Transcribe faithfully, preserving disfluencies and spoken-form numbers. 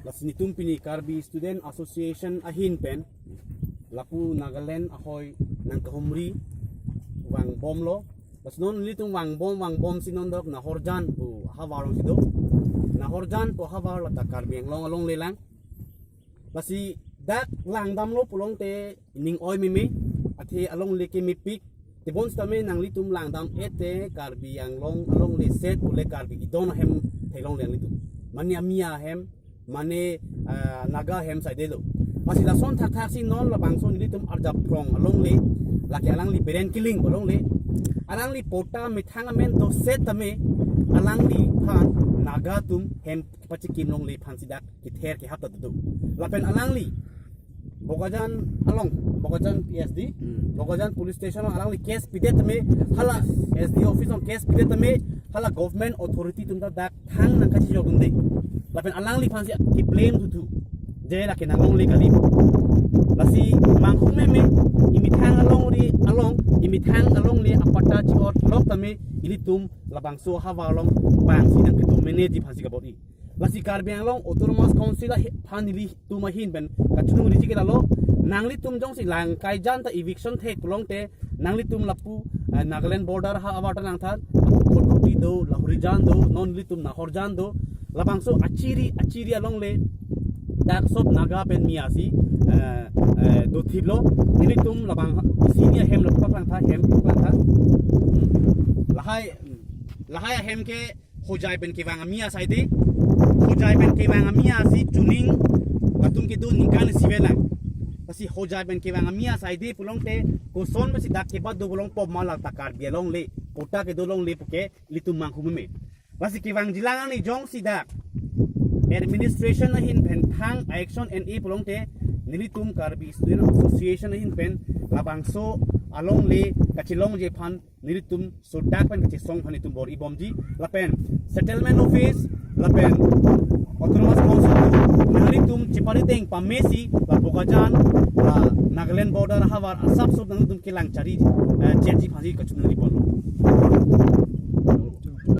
Lasi nelitum pini Karbi Student Association ahin pen lapu Nagaland ahoi nangkahumri vangbomlo. Lasi non nelitum vangbom vangbomsi non dak Nahorjan pu ahavar alongsi do. Nahorjan pu ahavar lata Karbi Anglong alongle lang. Lasi dak langdamlo pulote ning oi meme, athe alongle ke mepik. Tebon sitame nanglitum langdam-et te Karbi Anglong alongle set pule Karbi idon ahem theklongle nanglitum. Mane Miya ahem, mane, ah, Naga ahem saidelo. Lasi lason thakthak si non labangso nelitum arjaphrong alongle, lake alangli Beren Killing alongle, alangli patta methang amen do set tame alangliphan Naga atum hem pachekimlongle aphansi dak kether kehap ta do. Lapen alangli Bokajan along, Bokajan P S D, Hmm. Bokajan Police Station along alangli case pidet tame hala S D O office along case pidet tame hala government authority atum ta dak thang nangkachijokdunde. Lapen alangliphansi ke-blame thuthu. Je lake nanglongle kali. Lasi manghumeme, imethang alongri along, imethang alongle apatta chi-otlok tame ilitum labangso ahavar along bangsi nangkedo meneji aphansi kabor-i. Lasi Karbi Anglong Autonomous Council ahi-, aphan nelitum ahin pen kachiningri ji ke lalo, nanglitum jongsi langkaijan ta eviction thek pulote, nanglitum lapu, eh, Nagaland border ahavar ta nangthan, lapu Kototi do, Lahorijan do, non nelitum Nahorjan do, labangso achiri, achiri alongle, dak sob Naga pen Miya si, eh, eh, dothiplo, nelitum labang isi ni ahem lapu paklangtha, hem paklangtha. Lahai, lahai ahem ke Hojai pen kevang a-Miya saide, Hojai pen kevang a-Miya si chuning latum kedo ningkan isi velang. Lasi Hojai pen kevang a-Miya saide pulote koson pensi dak kebat do pulo pom ma lata Karbi alongle, patta kedo longle puke ilitum manghumeme. Lasi kevangjilang ani jongsi dak administration ahin pen thang action en-e pulote nelitum Karbi Student Association ahin pen labangso alongle kachelongji aphan nelitum sodak pen kachesong aphan nelitum bor-i bomji lapen settlement office lapen Autonomous Council nanglitum chepari deng pamesi la Bokajan la Nagaland border ahavar asap sop nanglitum kelang chari, eh, cherji aphansi kachiningri bomlo.